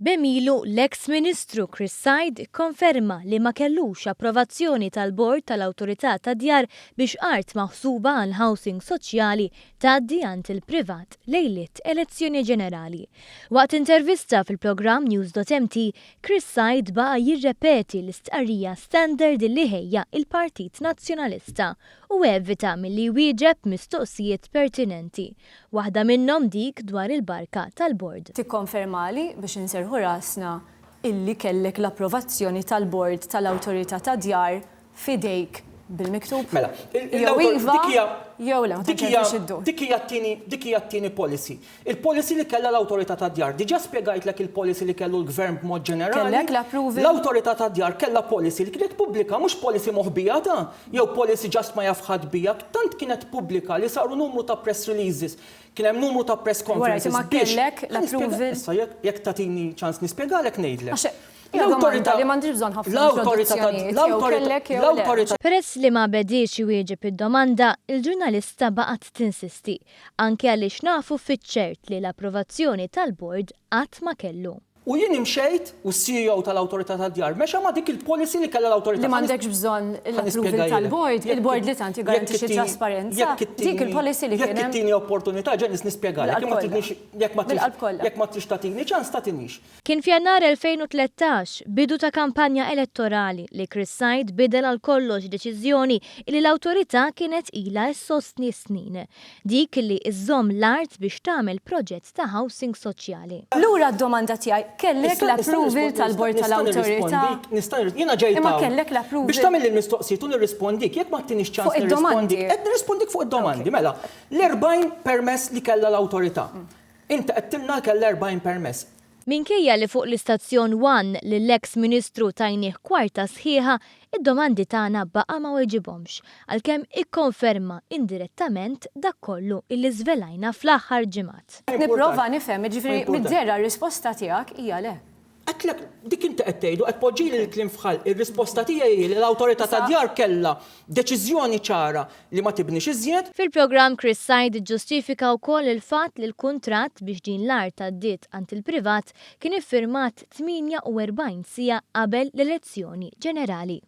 B'għemilu, l-eks Ministru Chris Said ikkonferma li ma kellux approvazzjoni tal-Bord tal-Awtorità tad-Djar biex art maħsuba għal housing soċjali tgħaddi għand il-privat lejliet elezzjoni ġenerali. Waqt intervista fil-programm News.mt, Chris Said baqa' jirrepeti l-istqarrija standard li ħejja il-Partit Nazzjonalista u evita milli jwieġeb mistoqsijiet pertinenti. Waħda minnhom dik dwar il-barka tal-bord. Tikkonfermali biex inserrħu rasna illi kellek l-approvazzjoni tal-bord tal-Awtorità tad-Djar f'idejk bil-miktub? Mela, Jew iva, jew le, ma dik tantx hija għalfejn iddur. dik hija t-tieni dik hija t-tieni policy. Il-policy li kellha l-Awtorità tad-Djar. Diġà spjegajtlek il-policy li kellu l-Gvern b'mod ġenerali. Kellek l-approval? L-Awtorità tad-Djar kellha policy li kienet pubblika, mhux policy moħbija ta' jew policy just ma jaf ħadd biha. Tant kienet pubblika li saru numru ta' press releases, kien hemm numru ta' press Alright, conferences imma biex kellek Ħa nispjega l-approval? issa jekk jekk tagħtini ċans nispjegalek ngħidlek. Għax hija domanda li m'għandix bżonn ħafna introduzzjonijiet, jew kellek jew le. Peress li ma bediex iwieġeb id-domanda, il-ġurnalista baqgħet tinsisti, anke għaliex nafu fiċ-ċert li l-approvazzjoni tal-bord qatt ma kellu. U jien imxejt u s-CEO tal-Awtorità tad-Djar mexa ma' dik il-policy li kellha l-Awtorità. Li m'għandekx bżonn l-approval tal-bord, il-bord li tant jiggarantixxi t-trasparenza, dik il-policy li kien hemm. Jekk ittini opportunità, Janice, nispjegalek. Bil-qalb kollha. Jekk ma tridx tagħtini ċans, tagħtinix. Kien f'Jannar 2013, bidu ta' kampanja elettorali, li Chris Said bidel għal kollox deċiżjoni illi l-awtorità kienet ilha issostni s-snin. Dik illi iżżomm l-art biex tagħmel proġett ta' housing soċjali. Lura d-domanda tiegħi, kellek l-approval tal-Bord tal-Awtorità? Nista' jiena ġejt Imma kellek l-approval? Biex tagħmilli l-mistoqsijiet u nirrispondik, jekk ma ttinix ċans nirrispondik, qed nirrispondik fuq id-domandi, mela, l-40 permess li kellha l-awtorità. Inti għedtilna li kellha 40 permess. Minkejja li fuq l-istazzjon one lill-eks Ministru tajnih kwarta sħiħa, id-domandi tagħna baqa' ma weġibhomx, għalkemm ikkonferma indirettament dak kollu illi żvelajna fl-aħħar ġimgħat. Qed nipprova nifhem, jiġifieri mid-dehra r-risposta tiegħek hija le. Għedtlek, dik inti qed tgħidu, qed tpoġġili l-kliem f'ħalqi, ir-risposta tiegħi hi li l-Awtorità tad-Djar kellha deċiżjoni ċara li ma tibnix iżjed. Fil-programm Chris Said iġġustifika wkoll il-fatt li l-kuntratt biex din l-art għaddiet għand il-privat kien iffirmat 48 siegħa qabel l-elezzjoni ġenerali.